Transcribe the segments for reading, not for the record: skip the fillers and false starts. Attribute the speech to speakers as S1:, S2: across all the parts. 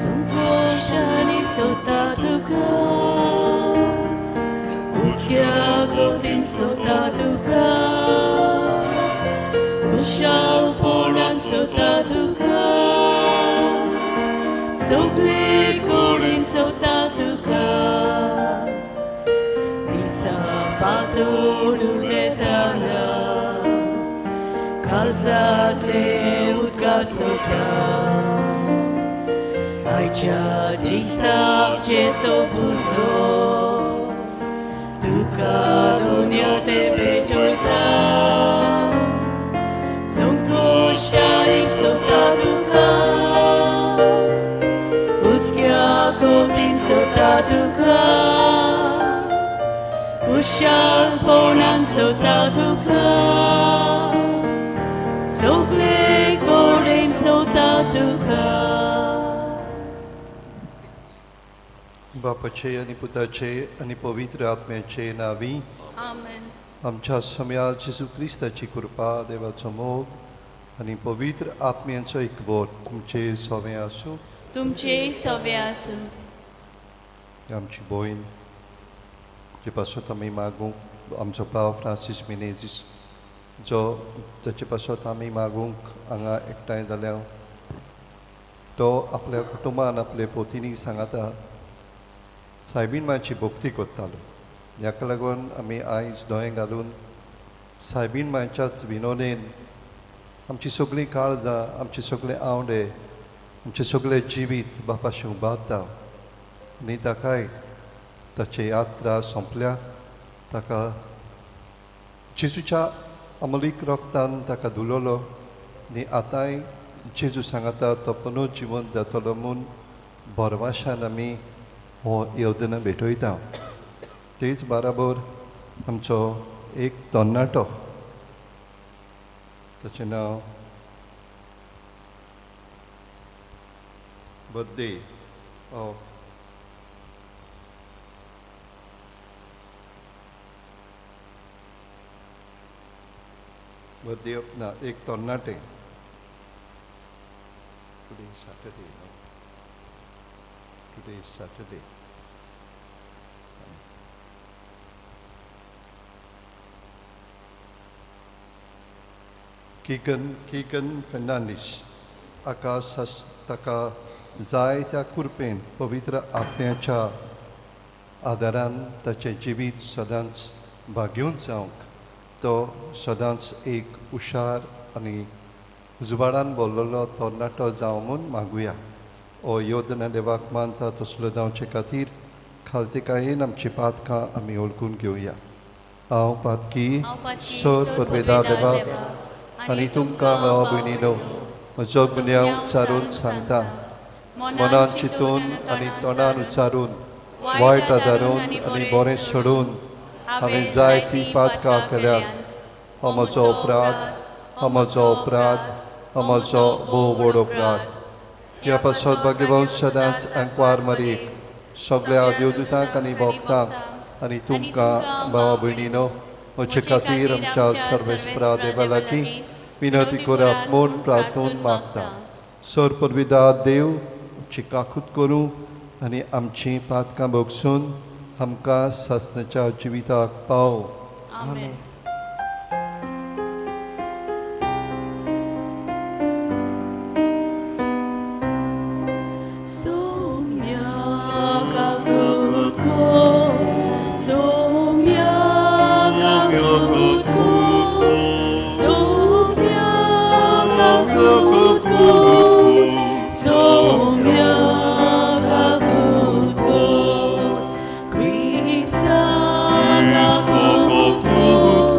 S1: संकोश्टांनी सोदता तुका, हुस्क्या गोतीन सोदता तुका, खुशालपणान सोदता तुका, सगळे कडेन सोदता तुका. दिसा फांतोड उदेताना काळजांतले उदका सोदता, आयच्या जिसाक जेसो पुजो तुका दुनिया ते भेटयता. संकोश्टांनी सोदता तुका, हुस्क्या कोतीन सोदता तुका, खुशालपणान सोदता तुका, सगळे कडेन सोदता तुका.
S2: बापाचे आनी पुताचे आनी पवित्र आत्म्याचे नावी.
S1: आमेन.
S2: आमच्या समया जेजू क्रिस्ताची कृपा, देवाचो मोग आनी पवित्र आत्म्यांचो एकवट तुमचे सोवे आसूं.
S1: तुमचे सवे आसूं.
S2: आमची भयण जे पासत आमी मागूंक, आमचो भाव फ्रांसीस मिनेजीस जो ताचे पासत आमी मागूंक हांगा एकठांय जाल्या, तो आपल्या कुटुंबान आपले पोतीनी सांगाता सायबीण मांयची भक्ती करतालो. हाका लागून आमी आयज दोळे घालून सायबीण मांयच्याच विनोदेन आमची सगळीं काळजां, आमचे सगळे आंवडे, आमचें सगळें जिवीत बापाशी उबारता आनी ताकाय ताची यात्रा सोंपल्या ताका जेजूच्या अमलीक रोगतान ताका धुलोलो आनी आतांय जेजू सांगाता तो पुनर्जिवन जातलो म्हूण भरवाशान आमी हो येवजना भेटयता. तेच बाराबर आमचो एक तरणाटो, ताचें नांव बर्थडे ऑफ बर्थडे ना एक तरणाटे. Today is Saturday, no? Today is Saturday. Keegan Fernandes हाका ताका जाय त्या कृपेन पवित्र आत्म्याच्या आदारान ताचें जिवीत सदांच भाग्योन जावंक, तो सदांच एक हुशार आनी उजवाडान बोल्लोलो तरणाटो जावं म्हूण मागुया. हो योजना देवाक मानता तसलो जावचे खातीर खालतीकायेन आमची पातकां आमी वळखून घेवया. हांव पातकी सर परवेदा देवाक आनी तुमकां भावा भयणीनो म्हजो गुन्यांव उच्चारून सांगता. मनान चिंतून आनी तोंडान उच्चारून, वायट आदारून आनी बरें सोडून हांवें जायतीं पातकां केल्यात. हो म्हजो अपराध, हो म्हजो अपराध, हो म्हजो भोव व्हड अपराध. ह्या पासत भाग्यवंत सदांच आंकवार मारीक, सगळ्या देवदूतांक आनी भक्तांक आनी तुमकां भावा भयणीनो म्हजे खातीर आमच्या सर्वेस्परा देवा लागीं विनंती करात म्हूण प्रार्थून मागता. सर परविदा देव आमची काकूत करूं आनी आमचीं पातकां भोगसून आमकां सासणाच्या जिविताक पाव.
S1: आमेन. Soumya kakut ko, Soumya kakut ko, Soumya kakut ko, Soumya kakut ko, Krista kakut ko.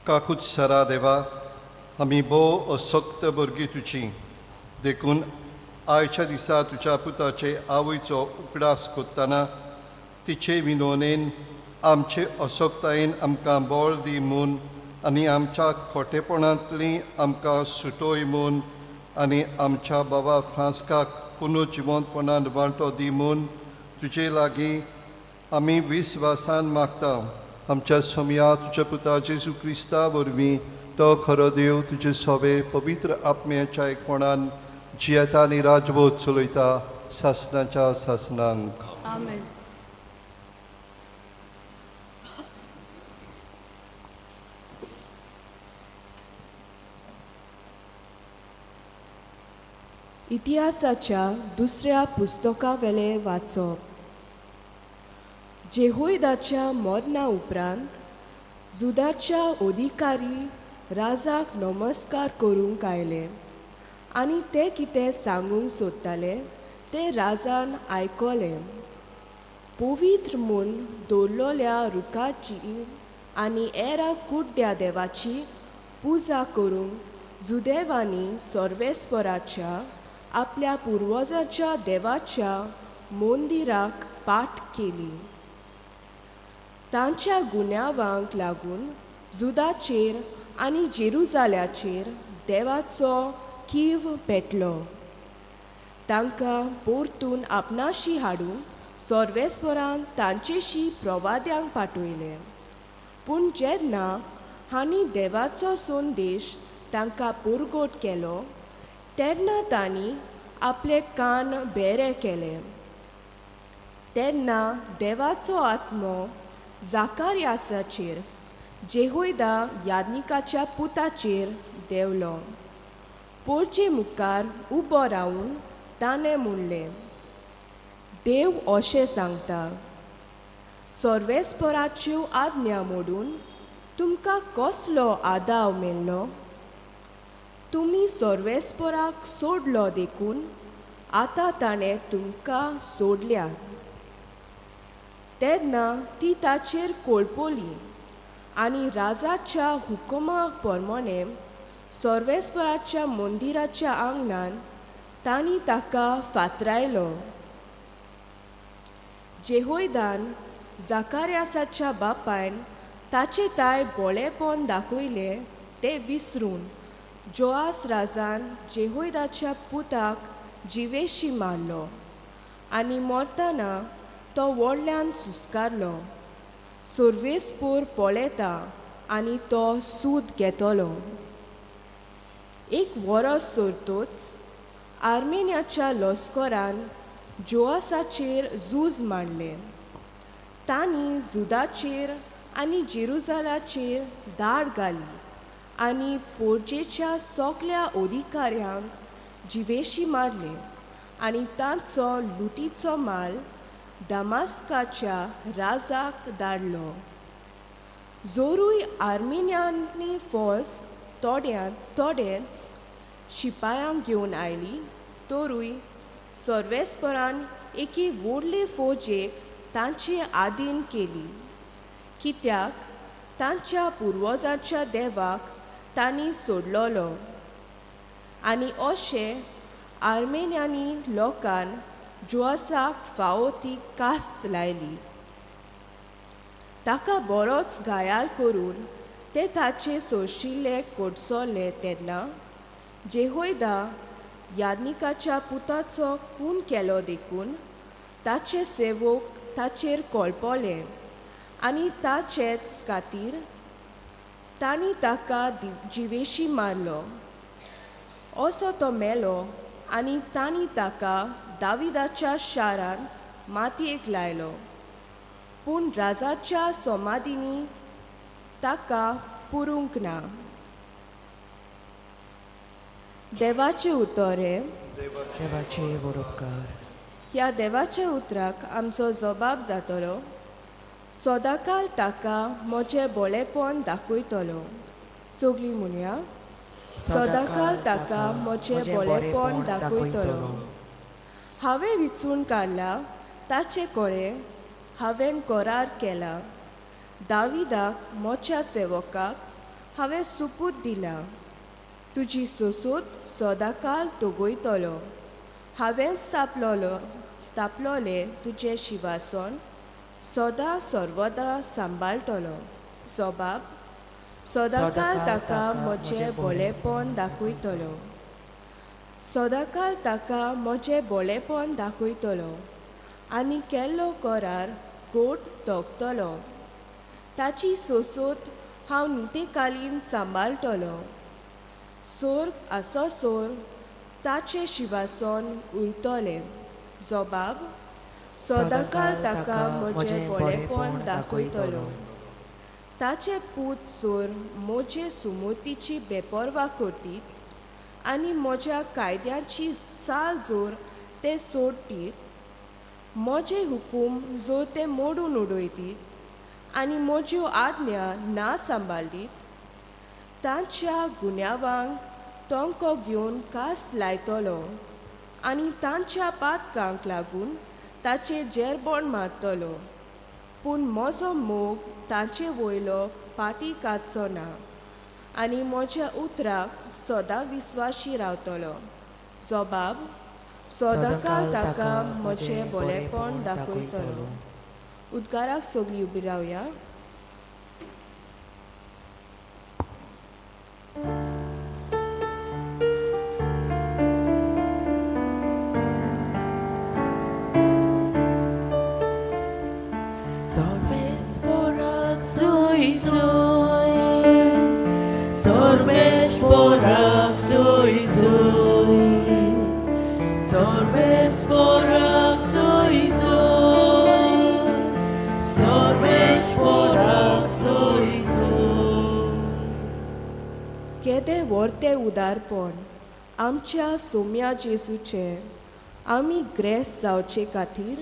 S2: काकूत सरा देवा, आमी भोव असक्त भुरगीं तुजी, देखून आयच्या दिसा तुज्या पुताचे आवयचो उगडास करतना तिचे विनोनेन आमचे असक्तायेन आमकां बळ दी म्हूण आनी आमच्या खोटेपणांतली आमकां सुटोय म्हूण आनी आमच्या बाबा फ्रांस्काक पुनर्जिवंतपणान वांटो दी म्हूण तुजे लागीं आमी विस्वासान मागता. आमच्या सोमया तुज्या पुता जेजू क्रिस्ता वरवीं, तो खरो देव, तुजे सोबे पवित्र आत्म्याच्या एकपणान जियेता आनी राजवत चलयता सासनाच्या सासनांक.
S1: आमेन.
S3: इतिहासाच्या दुसऱ्या पुस्तकावेलें वाचप. जेहोयदाच्या मरणा उपरांत जुदाच्या अधिकारी राजाक नमस्कार करूंक आयले आनी ते कितें सांगूंक सोदताले तें राजान आयकलें. पवित्र म्हूण दवरलेल्या रुखाची आनी एरा कुड्ड्या देवाची पुजा करूंक जुदेवांनी सर्वेस्पराच्या आपल्या पुर्वजाच्या देवाच्या मंदिराक पाठ केली. तांच्या गुन्यांवांक लागून जुदाचेर आनी जेरुजाल्याचेर देवाचो कीव पेटलो. तांकां परतून आपणाशी हाडून सर्वेस्परान तांचेशी प्रवाद्यांक पाठयले. पूण जेन्ना हांणी देवाचो संदेश तांकां पुरगोट केलो तेन्ना तांणी आपले कान बेरे केले. तेन्ना देवाचो आत्मो जाकार्यासाचेर जेहोयदा याज्ञिकाच्या पुताचेर देंवलो. पोरचे मुखार उबो रावून ताणें म्हणलें, देव अशें सांगता, सर्वेस्पराच्यो आज्ञा मोडून तुमकां कसलो आदाव मेळ्ळो? तुमी सर्वेस्पराक सोडलो देखून आतां ताणें तुमकां सोडल्या. तेन्ना ती ताचेर कोळपोली आनी राजाच्या हुकुमा प्रमाणें सर्वेस्पराच्या मंदिराच्या आंगणान तांणी ताका फातरायलो. जेहोयदान जाकार्यासाच्या बापायन ताचे ताय बोळेपण दाखयलें तें विसरून जोआस राजान जेहोयदाच्या पुताक जिवेशी मारलो आनी मरतना तो व्हडल्यान सुस्कारलो, सर्वेस्पोर पळयता आनी तो सूद घेतलो. एक वरस सरतोच आर्मेनियाच्या लश्करान जोआसाचेर झूज मांडलें. तांणी जुदाचेर आनी जेरुजालाचेर दाड घाली आनी पोरजेच्या सगल्या अधिकाऱ्यांक जिवेशी मारले आनी तांचो लुटीचो माल दमास्काच्या राजाक धाडलो. जोरूय आर्मेनियानी फौज थोड्यांत थोडेच शिपायांक घेवन आयली तरूय सर्वेस्परान एके व्हडले फौजेक तांचे आदीन केली, कित्याक तांच्या पुर्वजांच्या देवाक तांणी सोडलेलो. आनी अशें आर्मेनियानी लोकान जोआसाक फावो ती कास्त लायली. ताका बरोच घायाल करून ते ताचे सोंशिल्ले कोडसोले. तेन्ना जेहोयदा याज्ञिकाच्या पुताचो खून केलो देखून ताचे सेवक ताचेर कोळपोले आनी ताचेच खातीर तांणी ताका जिवेशी मारलो. असो तो मेलो आनी तांणी ताका दाविदाच्या शारांत मातयेक लायलो, पूण राजाच्या समाधींनी ताका पुरूंक ना. देवाचें उतर हें.
S4: देवाचे बरोबकार.
S3: ह्या देवाच्या उतराक आमचो जबाब जातलो, सदांकाल ताका म्हजें बोळेपण दाखयतलो. सगळीं म्हणया, सदांकाल ताका म्हजें बोळेपण दाखयतलो. हांवें विचून काडला ताचे कडेन हांवें करार केला, दाविदाक म्हज्या सेवकाक हांवें सुपूत दिला. तुजी सोसूत सदांकाल तगयतलो. हांवें स्थापलोलें तुजें शिवासन सदां सर्वदा सांबाळटलो. जबाब सदांकाल ताका म्हजें भोलेपण दाखयतलो. सदांकाल ताका म्हजें भोलेपण दाखयतलो आनी केल्लो करार गोट तगतलो. ताची सोसोत हांव नितेकालीन सांबाळटलो. सोर्ग आसो सोर ताचें शिवासन उरतलें. जबाब सदांकाल ताका म्हजें भोलेपण दाखयतलो. ताचे पूत सोर म्हजे सुमतीची बेपर्वा करतीत आनी म्हज्या कायद्याची चाल जोर ते सोडटीत, म्हजे हुकूम जर ते मोडून उडयतीत आनी म्हज्यो आज्ञा ना सांबाळीत, तांच्या गुन्यांवांक तोंको घेवन कास लायतलो आनी तांच्या पातकांक लागून ताचेर जेरबोण मारतलो. पूण म्हजो मोग तांचे वयलो पाटी काडचो ना आनी म्हज्या उतराक सदां विस्वाशी रावतलो. जबाब सदांकाल ताका म्हजें भोलेपण दाखयतलो. उद्गाराक सगळीं उबी रावया.
S1: Sorbes porak soy soy, sorbes porak soy soy, sorbes porak soy soy, sorbes porak soy soy.
S3: केदें व्हरतें उदारपण आमच्या सोम्या जेजूचें. आमी ग्रेस जावचे खातीर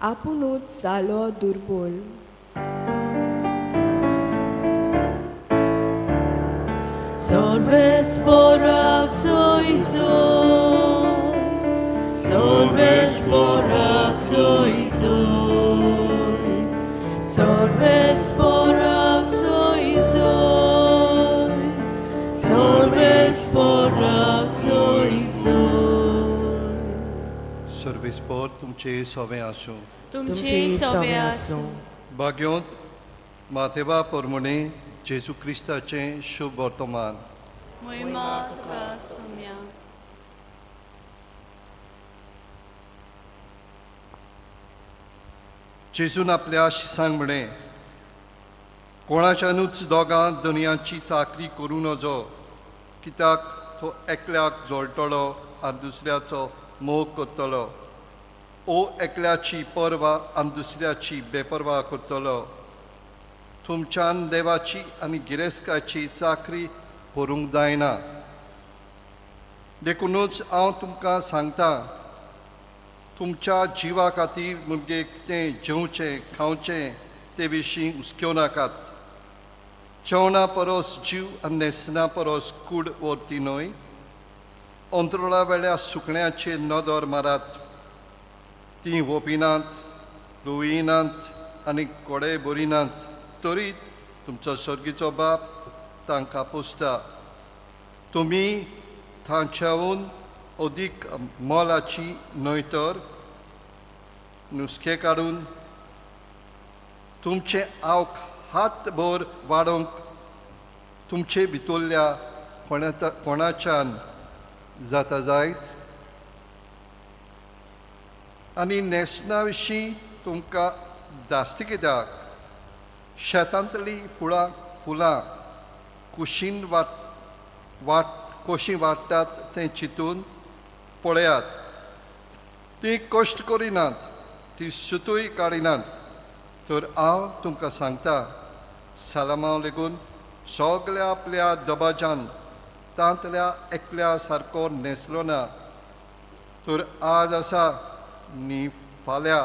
S3: आपुणूच जालो दुर्बोल.
S1: Sorbes porak soy soy, sorbes porak soy soy, sorbes porak soy soy, sorbes porak soy soy.
S2: Sarves पोर तुमचे सोवें आसूं.
S1: तुमचे सवे आसूं.
S2: भाग्योंत माथेबा पोरमुणे जेजू क्रिस्ताचें शुभ वर्तमान.
S1: मोहिमा तुका सोम्या.
S2: जेजून आपल्या शिसांक म्हणें, कोणाच्यानूच दोगां दनयांची चाकरी करूं नजो, कित्याक तो एकल्याक जोळटलो आनी दुसऱ्याचो मोग करतलो, ओ एकल्याची पर्वा आनी दुसऱ्याची बेपर्वा करतलो. तुमच्यान देवाची आनी गिरेस्काची चाकरी करूंक जायना. देखुनूच हांव तुमकां सांगता, तुमच्या जिवा खातीर म्हणजे कितें जेवचें खावचें ते विशीं हुसक्यो नाकात. जेवणा परस जीव आनी न्हेसणा परस कूड व्हरती न्हय. अंतरुळा वेल्या सुकण्याचेर नदर मारात. तीं वोपिनात, रोयिनात आनी कोडे भरिनात, तरी तुमचो सर्गीचो बाप तांकां पोसता. तुमी तांच्याहून अदीक मोलाची न्हय तर? नुस्कें काडून तुमचें आवक हातभर वाडोवंक तुमचे भितरल्या कोणाच्यान जाता जायत? आनी न्हेसणा विशीं तुमकां दास्ती कित्याक? शेतांतलीं फुलां कुशीन वाट वाट कशीं वाडटात तें चिंतून पळयात. तीं कश्ट करिनात, तीं सुतूय काडिनात, तर हांव तुमकां सांगता, सलामाव लेगून सगल्या आपल्या दबाज्यान तांतल्या एकल्या सारको न्हेसलो ना. तर आज आसा न्ही फाल्यां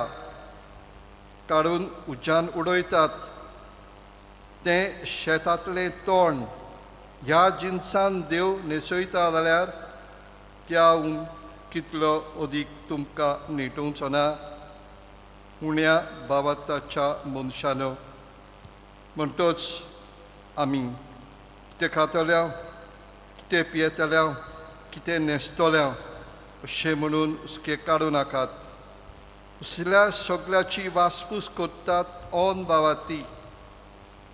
S2: काडून उज्यान उडयतात तें शेतांतलें तोंड ह्या जिनसान देव न्हेसयता जाल्यार त्या कितलो अदीक तुमकां नेटोवचो ना, उण्या बाबताच्या मनशानो. म्हणटच आमी कितें खातल्या, कितें पियेतल्या, कितें न्हेसतल्या अशें म्हणून हुस्के काडूं नाकात. उसल्या सगळ्याची वासपूस करतात ऑन बावाती.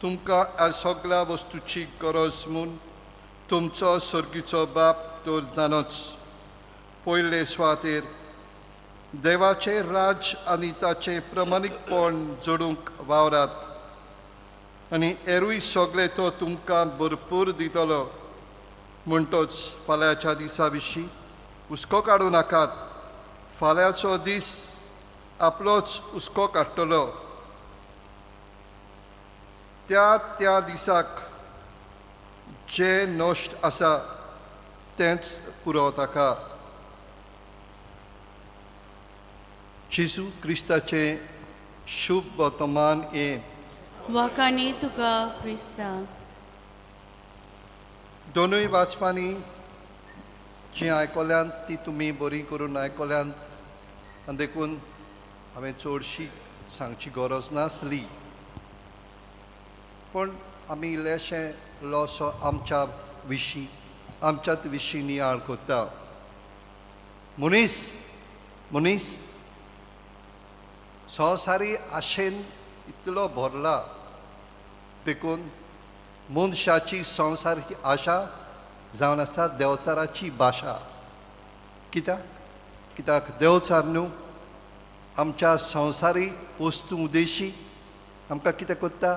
S2: तुमकां ह्या सगळ्या वस्तूची गरज म्हूण तुमचो सर्गीचो बाप तर जाणोच. पयले सुवातेर देवाचें राज्य आनी ताचें प्रमाणीकपण जोडूंक वावरात आनी हेरूय सगळें तो तुमकां भरपूर दितलो. म्हणटोच फाल्यांच्या दिसा विशीं हुस्को काडूं नाकात. फाल्यांचो दीस आपलोच हुस्को काडटलो. त्या त्या दिसाक जें नश्ट आसा तेंच पुरो ताका. जेजू क्रिस्ताचें शुभ वर्तमान हें.
S1: वाखाणी तुका क्रिस्ता.
S2: दोनूय वाचपांनी जीं आयकल्यांत ती तुमी बरी करून आयकल्यांत आनी देखून हांवें चडशी सांगची गरज नासली, पूण आमी इल्लेशें इल्लोसो आमच्या विशीं, आमच्याच विशीं नियाळ करता. मनीस मनीस संवसारी आशेन इतलो भरला, देखून मनशाची संवसारी आशा जावन आसा देंवचाराची भाशा. कित्याक? कित्याक देंवचार न्हू आमच्या संवसारी वस्तू उद्देशी आमकां कितें करता?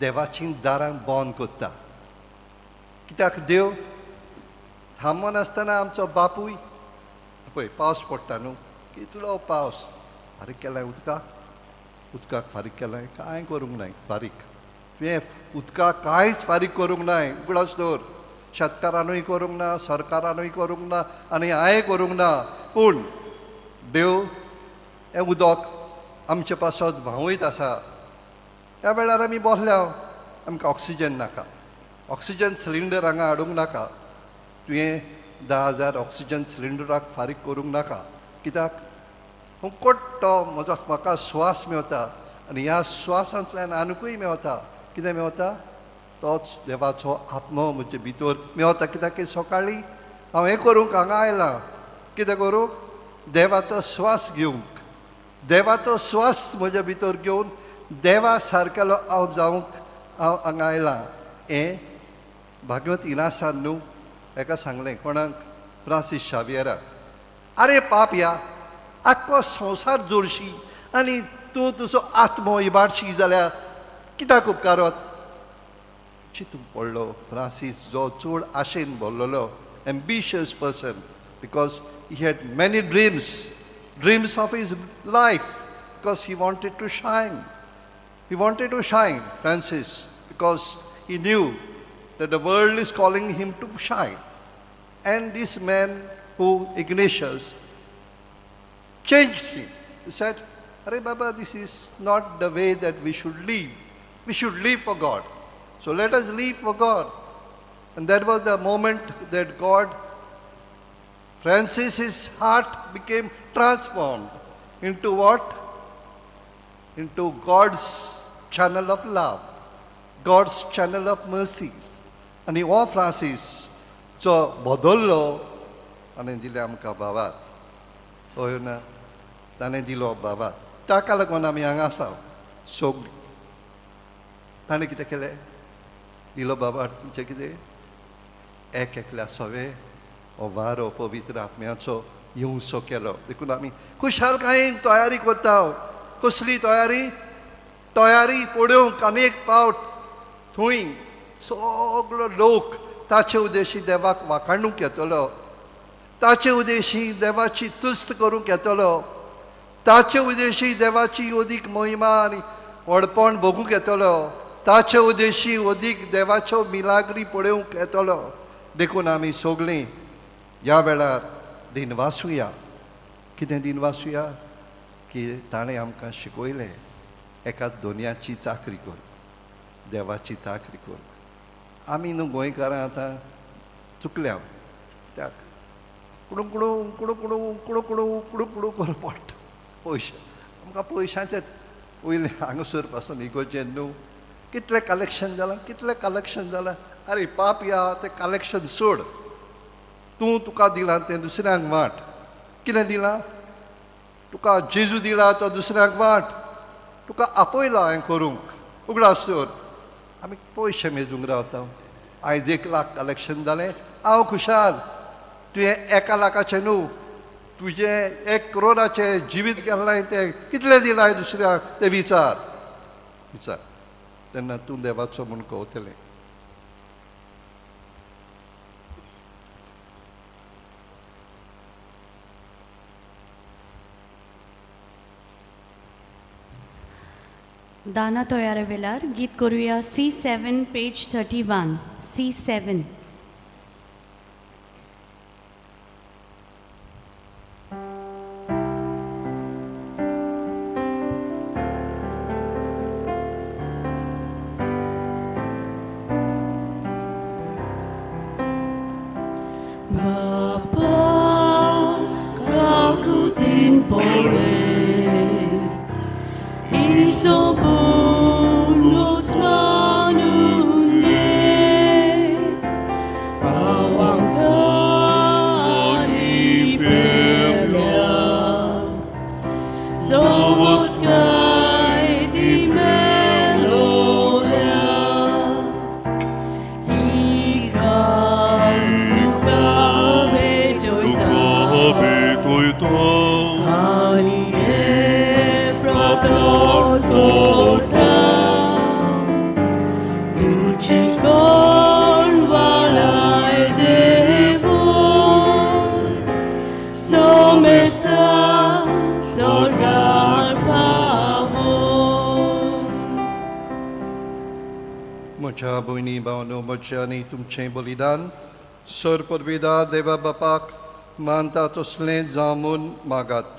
S2: देवाचीं दारां बंद करता. कित्याक देव थांबनासतना आमचो बापूय. पळय, पावस पडटा न्हू, कितलो पावस. फारीक केलाय उदकाक? उदकाक फारीक केलाय? कांय करूंक नाय फारीक. तुवें उदकाक कांयच फारीक करूंक नाय. उगडास दवर, शेतकारानूय करूंक ना, सरकारानूय करूंक ना आनी हांवें करूंक ना. पूण देव हें उदक आमचे पासत व्हांवयत आसा. ह्या वेळार आमी बसल्या, आमकां ऑक्सिजन नाका, ऑक्सिजन सिलिंडर हांगा हाडूंक नाका. तुवें 10,000 ऑक्सिजन सिलिंडराक फारीक करूंक नाका. कित्याक? फुकट तो म्हजो म्हाका स्वास मेवता आनी ह्या स्वासांतल्यान आनिकूय मेवता. कितें मेवता? तोच देवाचो आत्मो म्हजे भितर मेवता. कित्याक की सकाळीं हांव हें करूंक हांगा आयलां. कितें करूंक? देवाचो स्वास घेवंक. देवाचो स्वास म्हज्या भितर घेवन देवा सारकेलो हांव जावंक हांव हांगा आयलां. हें भागवत इनासान न्हू हेका सांगलें. कोणाक? फ्रांसीस शावियराक. आरे पापया, आख्खो संवसार जोडशी आनी तूं तुजो आत्मो इबाडशी जाल्यार कित्याक उपकारत? चितूंक पडलो फ्रांसीस, जो चड आशेन भरलेलो, ambitious person, because he had many dreams, dreams of his life, because he wanted to shine. He wanted to shine, Francis, because he knew that the world is calling him to shine. And this man who, Ignatius, changed him. He said, "Arey Baba, this is not the way that we should live. We should live for God. So let us live for God." And that was the moment that God, Francis's heart became transformed into what? Into God's channel of love, God's channel of mercies. आनी हो Francis जो बदल्लो आनी दिले आमकां भावार्त. हय ना? ताणें दिलो भावार्त, ताका लागून आमी हांगा आसा सगळीं. ताणें कितें केलें? दिलो भावार्त म्हणजे कितें? एक एकल्या सवे हो वारो पवित्र आत्म्याचो येवसो केलो. देखून आमी खुशालकायेन तयारी करता. कसली तयारी? तयारी पळोवंक आनी एक पावट थंय सगलो लोक ताचे उद्देशी देवाक वाखाणूंक येतलो, ताचे उद्देशी देवाची तुस्त करूंक येतलो, ताचे उद्देशी देवाची अदीक महिमा आनी व्हडपण भोगूंक येतलो, ताचे उद्देशी अदीक देवाच्यो मिलाग्री पळोवंक येतलो. देखून आमी सगळीं ह्या वेळार दिनवासुया. कितें दिनवासुया? की ताणें आमकां शिकयलें एका दोनयाची चाकरी कर, देवाची चाकरी कर. आमी न्हू गोंयकारां आतां चुकल्या. कित्याक? कुडू कुडू कुडू कुडू कुडू कुडू कुडू कुडू करूं पडटा. पयशे आमकां पयशांचे. वयले हांगासर पासून इगोर्जेन न्हू कितलें कलेक्शन जालां, कितलें कलेक्शन जालां. आरे पापया, तें कलेक्शन सोड, तूं तुका दिलां तें दुसऱ्यांक वांट. कितें दिलां तुका? जेजू दिला तो दुसऱ्यांक वांट. तुका आपयला हें करूंक. उगडास दवर, आमी पयशे मेजूंक रावता. आयज 1 लाख कलेक्शन जालें, हांव खुशाल. तुवें 1 लाखाचें न्हू, तुजें 1 करोडाचें जिवीत गेल्लें तें कितलें दिलां दुसऱ्याक तें विचार विचार, तेन्ना तूं देवाचो म्हूण कळतलें.
S1: दाना तयार वेलार गीत करूया C7 page 31 C7.
S2: म्हज्या भयणी भावनो, म्हजें आनी तुमचें बलिदान सर परवेदार देवा बापाक मानता तसलें जावं म्हूण मागात.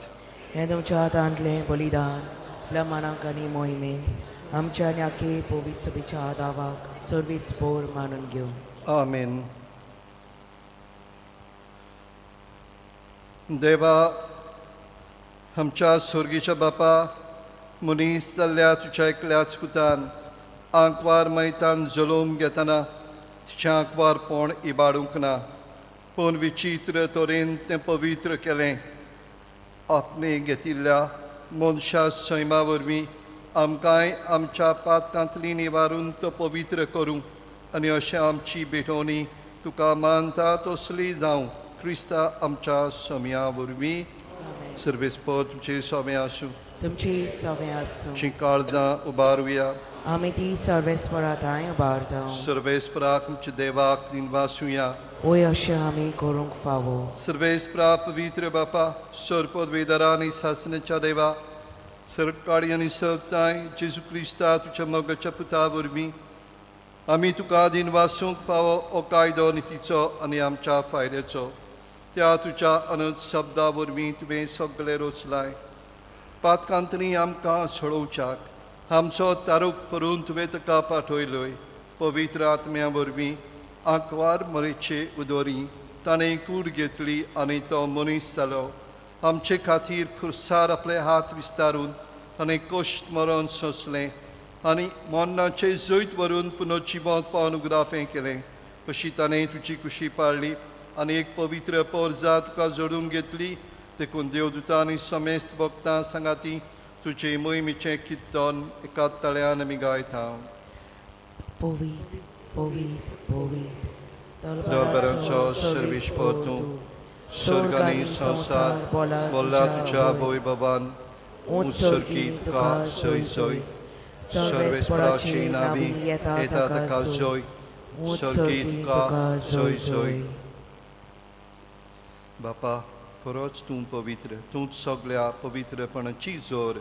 S4: हें तुमच्या हातांतलें बलिदान आपल्या मनाक आनी मोहिमेक आमच्या आनी आखे पवित्र सभेच्या दावाक सर्वीस पोर मानून घेवं.
S2: आमेन. देवा आमच्या स्वर्गीच्या बापा, मनीस जाल्ल्या तुज्या एकल्याच पुतान आंकवार मैतान जलोम घेतना तिचें आंकवारपण इबाडूंक ना, पूण विचित्र तरेन तें पवित्र केलें. आपणे घेतिल्ल्या मनशा सैमा वरवीं आमकांय आमच्या पातकांतली निवारून तो पवित्र करूं आनी अशें आमची भेटवणी तुका मानता तसली जावं, क्रिस्ता आमच्या सम्या वरवीं. सर्वेस्पर तुमचे सोमे आसूं.
S4: तुमची सवे आसूं.
S2: तुमचीं काळजां उबारुया.
S4: आमी ती सर्वेस्परा थांय उबारता.
S2: सर्वेस्पराक आमच्या देवाक निवासुया.
S4: वय अशें आमी करूंक फावो.
S2: सर्वेस्परा पवित्र बापा, सरपदवेदारा आनी सासणाच्या देवा, सरकाळी आनी सवताय जेजू क्रिस्ता तुज्या मोगाच्या पुता वरवीं आमी तुका दिनवासूंक फावो हो कायदो नितीचो आनी आमच्या फायद्याचो. त्या तुज्या अनंत शब्दा वरवीं तुवें सगळें रचलाय. पातकांतनी आमकां सोडोवच्याक आमचो तारूक करून तुवें ताका पाठयलोय. पवित्र आत्म्या वरवीं आंकवार मरेचे उदोरी ताणें कूड घेतली आनी तो मनीस जालो. आमचे खातीर खुर्सार आपले हात विस्तारून ताणें कश्ट मरण सोंसलें आनी मरणाचें जैत व्हरून पुनर्जिवंत पावन उगडापें केलें. अशी ताणें तुजी कुशी पाळ्ळी आनी एक पवित्र पोरजा तुका जोडून घेतली. देखून देवदूतां आनी समेस्त भक्तां सांगाती तुजे मोहिमेचें किर्तन एका तळ्यान आमी गायता.
S4: पवित्र पवित्र पवित्र
S2: दळभराचो सर्वेस्पर तूं, स्वर्ग आनी संवसार बोल्ला तुज्या वैभवान. उत्सर्गी तुका सोय सोय, सर्वेस्पराची नावी येता ताका जोय, स्वर्गी तुका सोय सोय. बापा, खरोच तूं पवित्र, तूंच सगळ्या पवित्रपणाची जोर.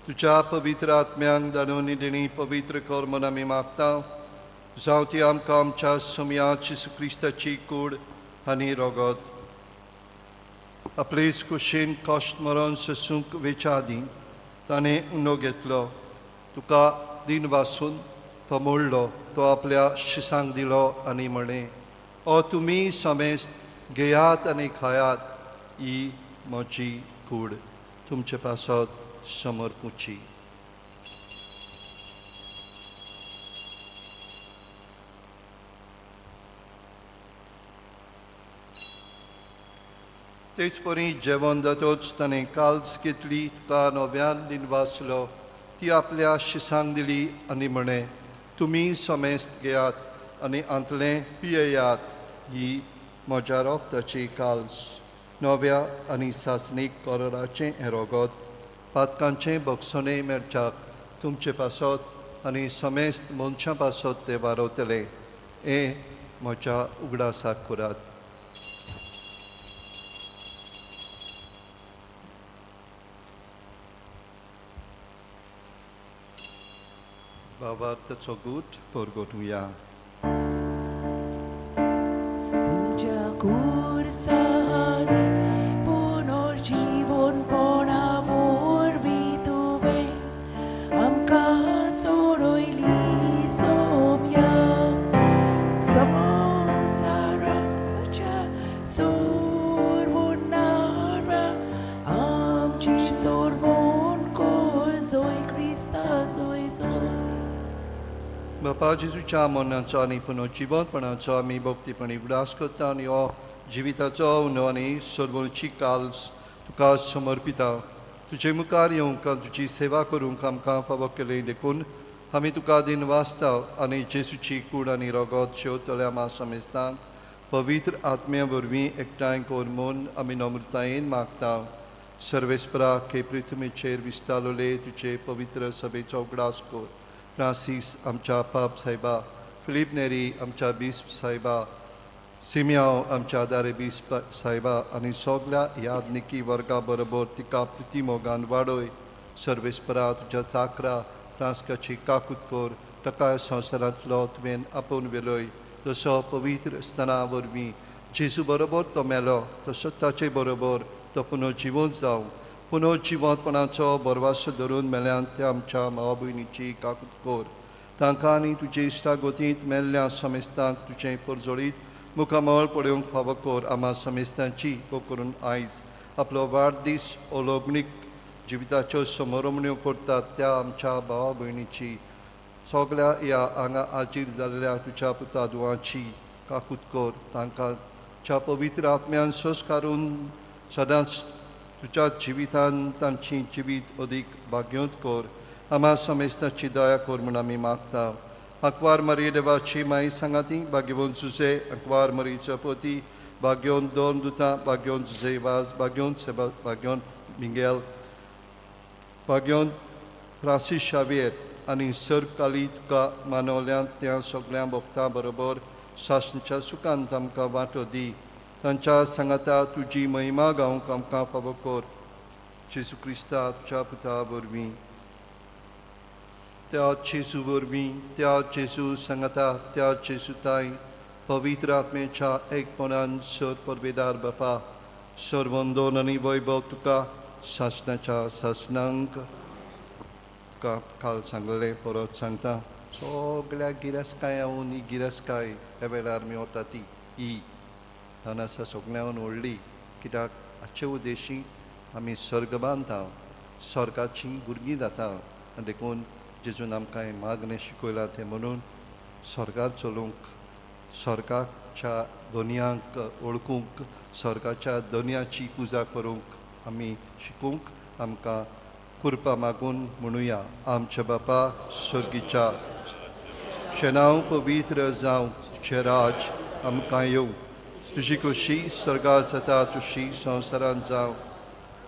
S2: तुज्या पवित्र आत्म्यांक धाडून देणी पवित्र कर म्हूण आमी मागता. जावं ती आमकां आमच्या सम्या जेजू क्रिस्ताची कूड आनी रगत. आपलेच कुशीन कश्ट मरण सोसूंक वेच्या आदीं ताणें उंडो घेतलो, तुका दिन वासून तो मोडलो, तो आपल्या शिसांक दिलो आनी म्हळें, ओ तुमी समेस्त घेयात आनी खायात, ही म्हजी कूड तुमचे पासत समर्पुची. तेच परी जेवण जातच ताणें काल्स घेतली, तुका नव्यान दिनवासलो, ती आपल्या शिसांक दिली आनी म्हळें, तुमी समेस्त घेयात आनी आंतलें पियेयात. ही म्हज्या रोगताची काल्स, नव्या आनी सासणीक कराराचें हें रोगत, पातकांचें बक्षणें मेळच्याक तुमचे पासत आनी समेस्त मनशां पासत तें वारवतलें. हें म्हज्या उगडासाक करात. भावार्थाचो गूट परगटुया.
S4: तुज्या खुरसांनी पुनर्जीवनपणा वरवीं तुवें आमकां सोडयली सोम्या. संवसाराच्या सोडवणारा, आमची सोडवण कर जोय क्रिस्ता जोय जोय.
S2: बापा जेजूच्या मरणाचो आनी पुनर्जिवंतपणाचो आमी भक्तीपणी उगडास करता आनी हो जिविताचो उनो आनी सर्वची काल्स तुका समर्पिता. तुजे मुखार येवंक, तुजी सेवा करूंक आमकां फावो केली देखून आमी तुका दिनवासता आनी जेजूची कूड आनी रगत शेवतल्या आमा समेस्तांक पवित्र आत्म्या वरवीं एकठांय कर म्हूण आमी नम्रतायेन मागता. सर्वेस्परा हे पृथ्वीचेर विस्तारले तुजे पवित्र सभेचो उगडास कर. फ्रांसीस आमच्या पाप साहेबा, फिलीप नेरी आमच्या बिस्प साहेबा, सिमियांव आमच्या दारे बिस्प साहेबा आनी सगल्या यादनिकी वर्गा बरोबर तिका प्रिती मोगान वाडय. सर्वेस्परा तुज्या चाकरा फ्रांस्काची काकूत कर. ताका संवसारांतलो तुवें आपोवन व्हेलोय, तसो पवित्र स्तना वरवीं जेजू बरोबर तो मेलो, तसो ताचे बरोबर तो पुनर्जिवंत जावं. पुनर्जिवंतपणाचो बरवासो धरून मेल्यान त्या आमच्या मावा भयणीची काकूत कर. तांकां आनी तुजे इश्टागतींत मेल्ल्या समेस्तांक तुजें परजळीत मुखामळ पळोवंक फावो कर. आमा समेस्तांची हो करून आयज आपलो वाडदीस अलौकिक जिविताच्यो समरमण्यो करतात त्या आमच्या भावा भयणीची, सगळ्या ह्या हांगा आजीर जाल्ल्या तुज्या पुता दुवांची काकूत कर. तांकां च्या पवित्र आत्म्यान संस्कारून सदांच तुज्या जिवितान तांची जिवीत अदीक भाग्योत कर. आमा समेस्ताची दया कर म्हूण आमी मागता. आंकवार मरी देवाची माई सांगाती भाग्यवंत जुजे, आंकवार मरीचो पती भाग्योन दोन दुतां, भाग्योन जुजे वाज, भाग्योन सेबा, भाग्योन मिंगेल, भाग्योन फ्रांसीस शावियर आनी सरकाली तुका मानवल्यांत त्या सगळ्या भक्तां बरोबर सासणीच्या सुखान आमकां वांटो दी. तांच्या सांगाता तुजी महिमा गावंक आमकां फावो कर. जेजू क्रिस्ता तुज्या पुता वरवीं, त्या जेजू वरवीं, त्या जेजू सांगाता, त्या जेजू ताई पवित्र आत्मेच्या एकपणान सर परवेदार बापा, सर्वंदोन आनी वैभव तुका सासणाच्या सासणांक. तुका काल सांगलें, परत सांगता, सगळ्या गिरेस्तकायाहून ही गिरेस्तकाय ह्या वेळार मेवता ती ही ल्हान आसा सगळ्याहून व्हडली, कित्याक हाचे उद्देशी आमी सर्ग बांदता, स्वर्गाची भुरगीं जाता. आनी देखून जेजून आमकां हें मागणें शिकयलां तें म्हणून स्वर्गार चलूंक, स्वर्गाच्या दोनयांक वळखूंक, स्वर्गाच्या दोनयाची पुजा करूंक आमी शिकूंक आमकां कृपा मागून म्हणुया. आमच्या बापा सर्गीच्या, तुजें नांव पवित्र जावं, तुजें राज आमकां येवं, तुजी खोशी स्वर्गार जाता तशी संवसारांत जावं.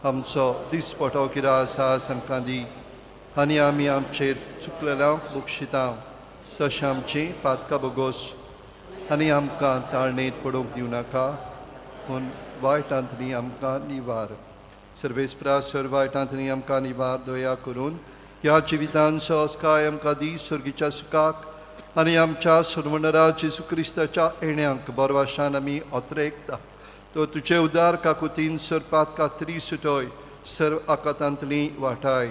S2: आमचो दिसपटो कितें आसा आमकां दी आनी आमी आमचेर चुकलेल्यांक बक्षिता तशें आमची पातकां बोगोस आनी आमकां ताळणेंत पडूंक दिवं नाका, पूण वायटांतली आमकां निवार. सर्वेस्परा सर वायटांतली आमकां निवार. दया करून ह्या जिवितान सहजकाय आमकां दी, सर्गीच्या सुखाक आनी आमच्या सर्वणरा जेजू क्रिस्ताच्या येण्यांक बरवाशान आमी अत्रेकता. तो तुजे उदार काकुतीन सर पातकात्री सुटय, सर्व आकातांतली वाटाय.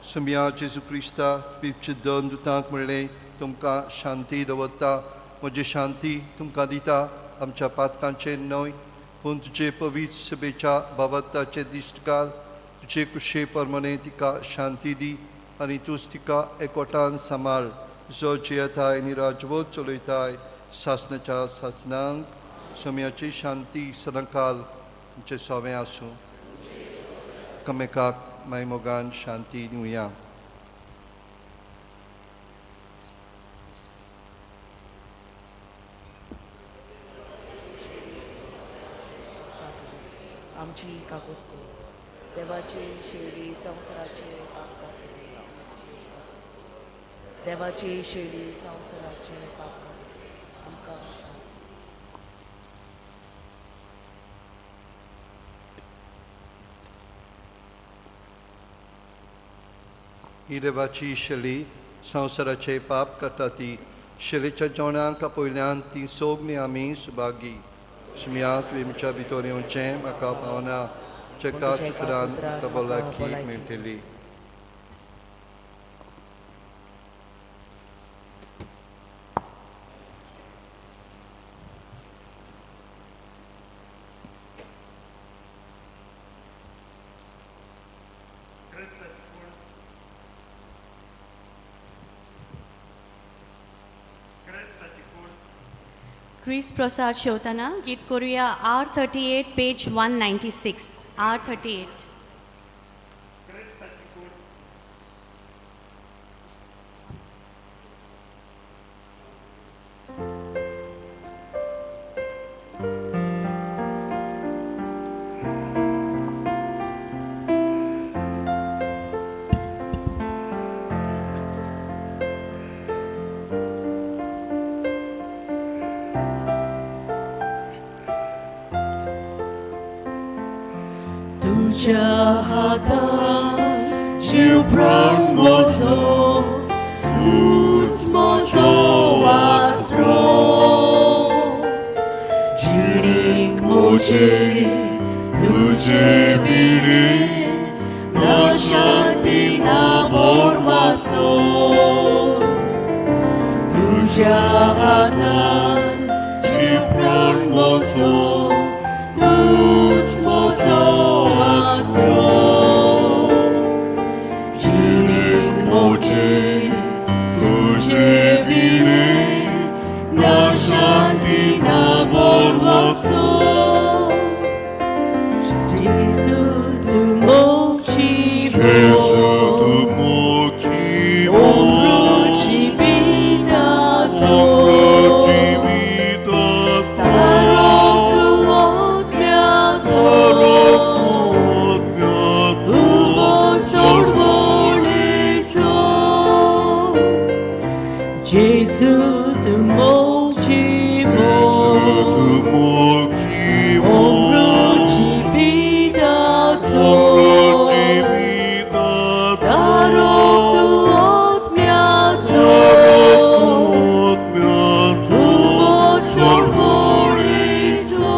S2: सुमया जेजू क्रिस्ता, तुमचे दोन दुतांक म्हणलें, तुमकां शांती दवरता, म्हजी शांती तुमकां दिता. आमच्या पातकांचेर न्हय पूण तुजे पवित्र सभेच्या बाबताचे दिश्ट घाल. तुजे कुशे प्रमाणे तिका शांती दी आनी तूंच तिका एकवटान सांबाळ, जो जियेताय आनी राजवट चलयताय सासनाच्या सासनांक सोम्याची शांती सदांकाल तुमचे सोवें आसूं. कमेकाक माय मोगान शांती दिवया.
S4: आमची काकूत कर. देवाची शेळी संवसाराचे पाप काडटली आमची काकूत. देवाची शेळी संवसाराचे पाप काडटली आमकां शांती.
S2: ही देवाची शेली संवसाराचे पाप करता ती शेलीच्या जेवणाक आपयल्यान ती सोगली आमी सुभागी. सुमया तुवें म्हज्या भितर येवचें म्हाका पावना, चेका चित्रान म्हाका भलायकी मेळटली.
S1: क्रिस प्रसाद शेवताना गीत करूया R38 page 196. R38.
S3: तुझ्या हातान जीव प्राण म्हजो, तूच म्हजो आसरो. जिणेक म्हजे तुजे विणे ना शांती ना भरवासो. तुझ्या हातान जीव प्राण म्हजो, तूच म्हजो आसरो. जिणेक म्हजे तुजे विणे ना शांती ना भरवासो. जेजू तूं मोगची
S5: Gesù tu moci
S3: Ombruci vitato
S5: Ombruci vita
S3: Sarò tuo miato Uvo sorvoleto Gesù tu moci
S5: Gesù tu moci
S3: Ombruci vitato
S5: Ombruci vita
S3: Sarò tuo miato Uvo sorvoleto.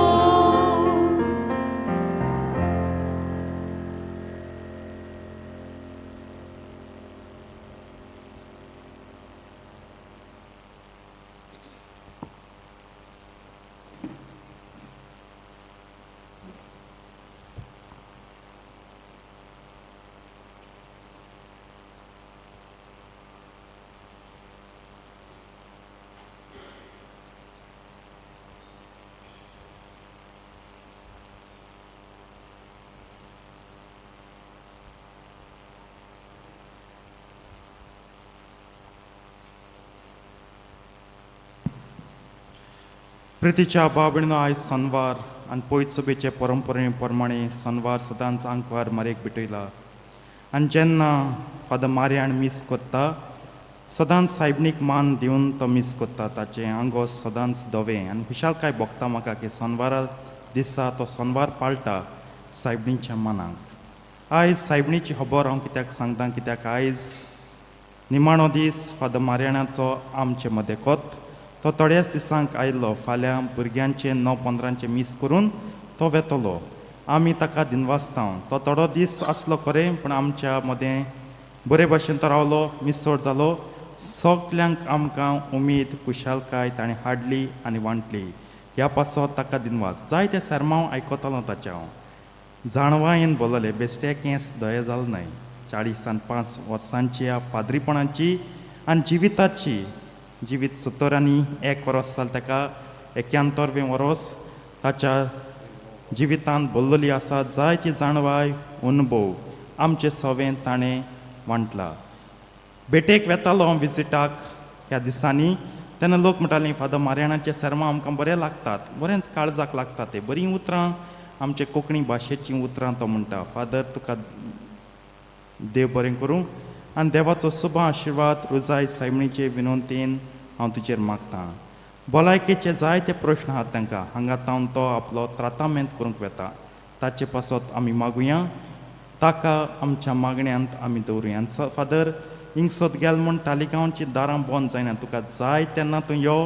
S6: प्रितीच्या बाबणो, आयज सोनवार आनी पयत सभेचे परंपरे प्रमाणे सोनवार सदांच आंकवार मारयेक भेटयला. आनी जेन्ना फादर मारयाण मीस कोत्ता, सदांच सायबणीक मान दिवन तो मीस कोत्ता. ताचें आंगोस सदांच धवें आनी खुशालकाय भोगता म्हाका की सोनवारा दिसा तो सोनवार पाळटा सायबणीच्या मनाक. आयज सायबणीची खबर हांव कित्याक सांगता, कित्याक आयज निमाणो दीस फादर मारयाणाचो आमचे मदें कोत. तो थोड्याच दिसांक आयलो. फाल्यां भुरग्यांचें 9:15चें मीस करून तो वेतलो. आमी ताका दिनवासता. तो थोडो दीस आसलो खरें, पूण आमच्या मदें बरे भाशेन तो रावलो, मिसोड जालो. सगल्यांक आमकां उमेद खुशालकाय ताणें हाडली आनी वांटली. ह्या पासत ताका दिनवास. जायते सेर्मांव आयकतालो ताचें हांव. जाणवायेन बोलले, बेश्टे केंस दया जालो न्हय. 45 वर्सांच्या पाद्रीपणाची आनी जिविताची जिवीत 70 आनी एक वरोस जालें ताका, 71वें वरोस. ताच्या जिवितांत बोल्लोली आसा जायती जाणवाय, अनुभव आमचे सवें ताणें वांटला. भेटेक वेतालो हांव विजिटाक ह्या दिसांनी, तेन्ना लोक म्हणटाली, फादर मारयाणाचे सेर्मांव आमकां बरें लागतात, बरेंच काळजाक लागतात ते बरीं उतरां, आमचे कोंकणी भाशेचीं उतरां तो म्हणटा. फादर, तुका देव बरें करूं आनी देवाचो शुभ आशिर्वाद रोजाय सायमणीचे विनवतेन हांव तुजेर मागतां. भलायकेचे जायते प्रश्न आहात तांकां. हांगा तावन तो आपलो त्रातामेंत करूंक वेता. ताचे पासत आमी मागुया, ताका आमच्या मागण्यांत आमी दवरुया. आनी फादर, हिंगसत गेल म्हूण तालिगांवची दारां बंद जायना. तुका जाय तेन्ना तूं यो,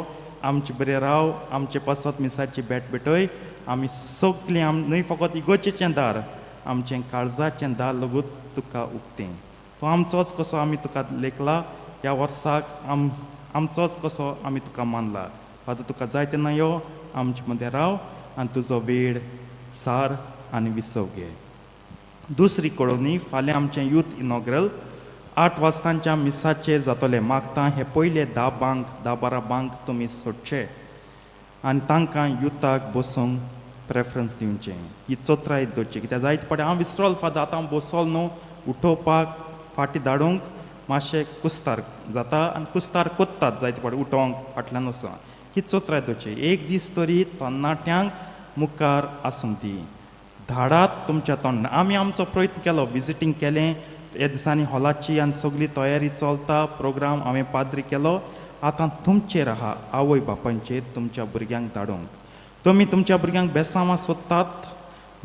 S6: आमचे बरें राव, आमचे पासत मिसाची भेट भेटय. आमी सगलीं आम न्हय फकत इगोर्जेचें दार, आमचें काळजाचें दार लगूत तुका उक्तें. तूं आमचोच कसो आमी तुका लेखला. ह्या वर्साक आमचोच कसो आमी तुका मानला. फादर, तुका जाय तेन्ना यो, आमचे मदें राव आनी तुजो वेळ सार आनी विसव घे. दुसरी कळोवणी, फाल्यां आमचें यूथ इनॉग्रल 8 वाजतांच्या मिसाचेर जातलें. मागता हे पयले 10 बांक, 10 12 बांक तुमी सोडचे आनी तांकां युथाक बसूंक प्रेफरन्स दिवचें. ही चोत्राय दवरची, कित्याक जायते फावटी हांव विसरोल फादर, आतां हांव बसोल न्हू, उठोवपाक फाटीं धाडूंक मातशें कुस्तार जाता आनी कुस्तार कोत्तात जायते फावटी उठोवंक फाटल्यान वचोन. ही चोत्राय दवरची. एक दीस तरी तरणाट्यांक मुखार आसूंक दी. धाडात तुमच्या तोंडान. आमी आमचो प्रयत्न केलो, विजिटींग केलें ह्या दिसांनी, हॉलाची आनी सगळी तयारी चलता. प्रोग्राम हांवें पाद्री केलो. आतां तुमचेर आहा, आवय बापायचेर, तुमच्या भुरग्यांक धाडूंक. तुमी तुमच्या भुरग्यांक बेसांवां सोदतात,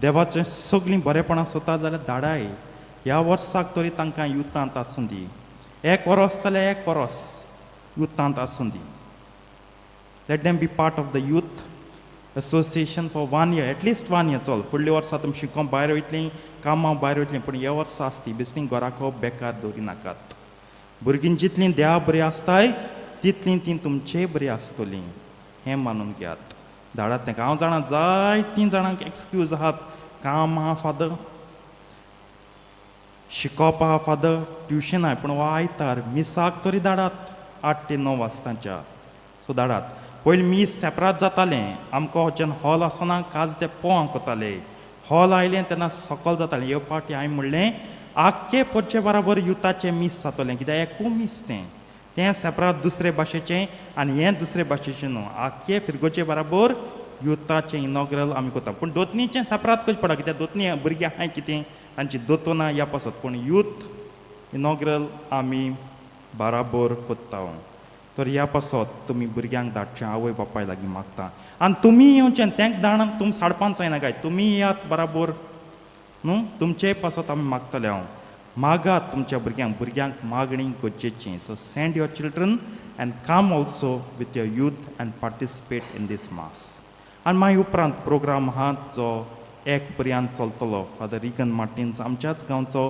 S6: देवाचें सगळीं बरेपणां सोदतात जाल्यार धाडाय. ह्या वर्साक तरी तांकां युतांत आसूं दी. एक वरोस जाल्यार एक वरोस युतांत आसूं दी. Let them be part of the youth association for one year, at least one year. चल, फुडल्या वर्सा तुमी शिकोंक भायर वयतलीं, कामां भायर वयतलीं, पूण ह्या वर्सा आसती बेश्टीं घराको बेकार दवरी नाकात. भुरगीं जितलीं देवा बरीं आसताय, तितलीं तीं तुमचे बरीं आसतलीं हें मानून घेयात. धाडात तांकां. हांव जाणा, जायतीं जाणांक एक्सक्यूज आहात. काम आहा फादर, शिकोवप आहा फादर, ट्युशन आहा, पूण हो आयतार मिसाक तरी धाडात 8 ते 9 वाजतांच्या. सो धाडात. पयलीं मीस सेपरात जातालें. आमकां जेन्ना हॉल आसना, काज ते पोवांक वताले. हॉल आयलें तेन्ना सकल जातालें. ह्यो पावटी हांवें म्हणलें, आख्खे पोरचे बराबर युथाचें मीस जातलें, कित्याक एकू मीस तें. तें सेपरात दुसरे भाशेचें आनी हें दुसरे भाशेचें न्हू. आख्खे फिरगोचे बराबर युथाचें इनॉग्रल आमी करता, पूण दोतनीचें सेपरात करचें पडटा, कित्याक दोतनी भुरगीं आहाय कितें तांची दोतोना ह्या पासत. पूण यूथ इनॉग्रल आमी बराबर कोत्ता. तर ह्या पासत तुमी भुरग्यांक धाडचें, आवय बापाय लागीं मागता. आनी तुमी येवचें, तेंक धाडून तुमी साडपान जायना काय, तुमी येयात बराबर न्हू. तुमचे पासत आमी मागतले. हांव मागात तुमच्या भुरग्यांक. भुरग्यांक मागणी गरजेची. So send your children and come also with your youth and participate in this mass. आनी मागीर उपरांत प्रोग्राम आहा जो एक पर्यंत चलतलो. फादर रिगन मार्टिन्स, आमच्याच गांवचो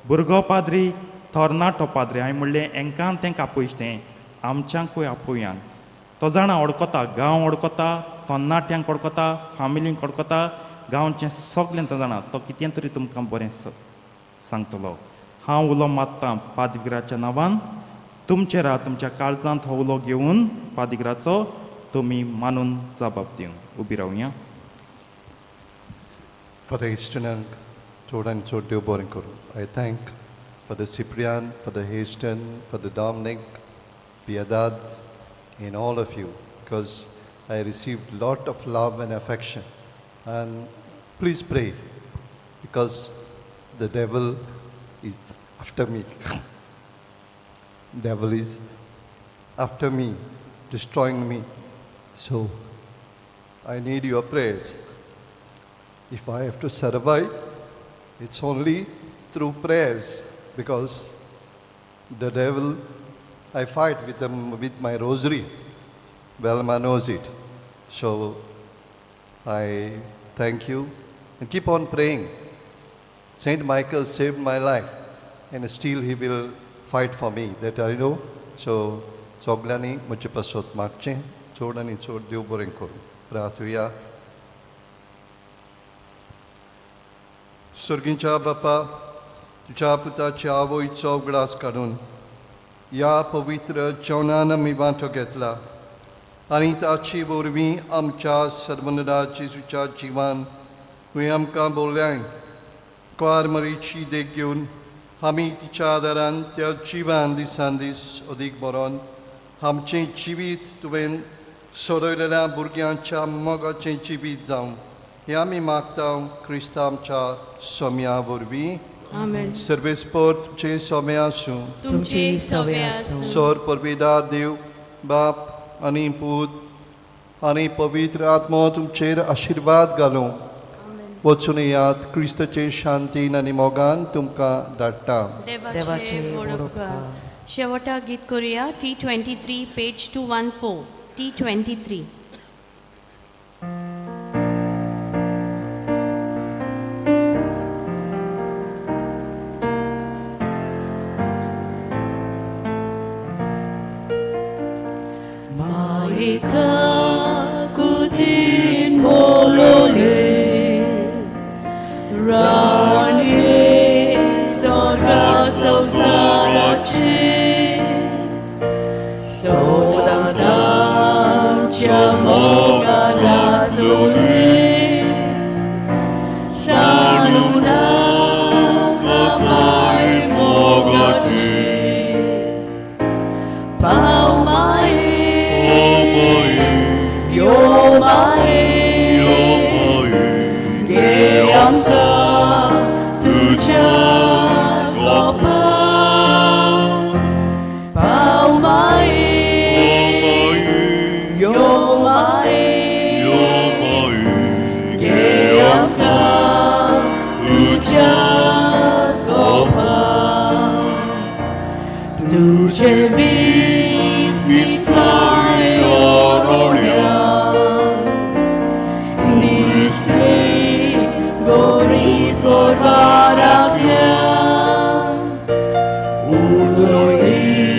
S6: भुरगो पाद्री, तरणाटो पाद्री. हांवें म्हणलें, हेंकां तेंकां आपयचें तें आमच्यांकूय आपोवया. तो जाणा वळखता, गांव वळखता, तरणाट्यांक वळखता, फामिलींक वळखता, गांवचें सगळें तो जाणा. तो कितें तरी तुमकां बरें सांगतलो. हांव उलो मारतां पादविगाराच्या नांवान तुमचेर. तुमच्या काळजांत हो उलो घेवन पादविगाराचो तुमी मानून जबाब दिवंक उबी रावया.
S2: Father Eastonank चड आनी चड देव बरें करूं. I thank Father Cyprian, Father Haston, Father Dominic, Piedad, and all of you, because I received lot of love and affection. And please pray, because the devil is after me. Devil is after me, destroying me. So I need your prayers. If I have to survive, it's only through prayers, because the devil, I fight with them with my rosary. Velma knows it. So I thank you and keep on praying. Saint Michael saved my life and still he will fight for me, that I know. So सगल्यांनी म्हजे पासत मागचें. चड आनी चड देव बरें करूं. प्रार्थुया. सर्गीच्या बापा, तुज्या पुताच्या आवयचो उगडास काडून ह्या पवित्र जेवणान आमी वांटो घेतला आनी ताची वरवीं आमच्या सर्वनरा जेजूच्या जिवान तुवें आमकां बोलल्याय. कुवार मरीची देख घेवन आमी तिच्या आदारान त्या जिवान दिसान दीस अदीक बरोवन आमचें जिवीत तुवें सोडयलेल्या भुरग्यांच्या मोगाचें जिवीत जावं हें आमी मागता क्रिस्तांव आमच्या सोम्या वरवीं.
S1: आमेन.
S2: सर्वेस्पर तुमचें सोमे आसूं.
S4: तुमचे सवे आसूं.
S2: सर परबेदार देव बाप आनी पूत आनी पवित्र आत्मो तुमचेर आशिर्वाद घालूं. वचून येयात, क्रिस्ताचे शांतीन आनी मोगान तुमकां धाडटा.
S1: देवाचे
S4: देवाचे
S1: व्हड
S4: व्हड
S1: उपकार.
S4: उपकार.
S1: शेवटा गीत करूया T 23 page 214. T 23.
S3: Maikakutin bolole Rani sorga sosarachi Sodan samcha moga lasole Sanuna kamay mogachi Pau mai Yo mai Geamka tuja skopa Pau mai Yo mai Geamka tuja skopa Tuje vismitai oronia Nisli gori gorvarapya Udoi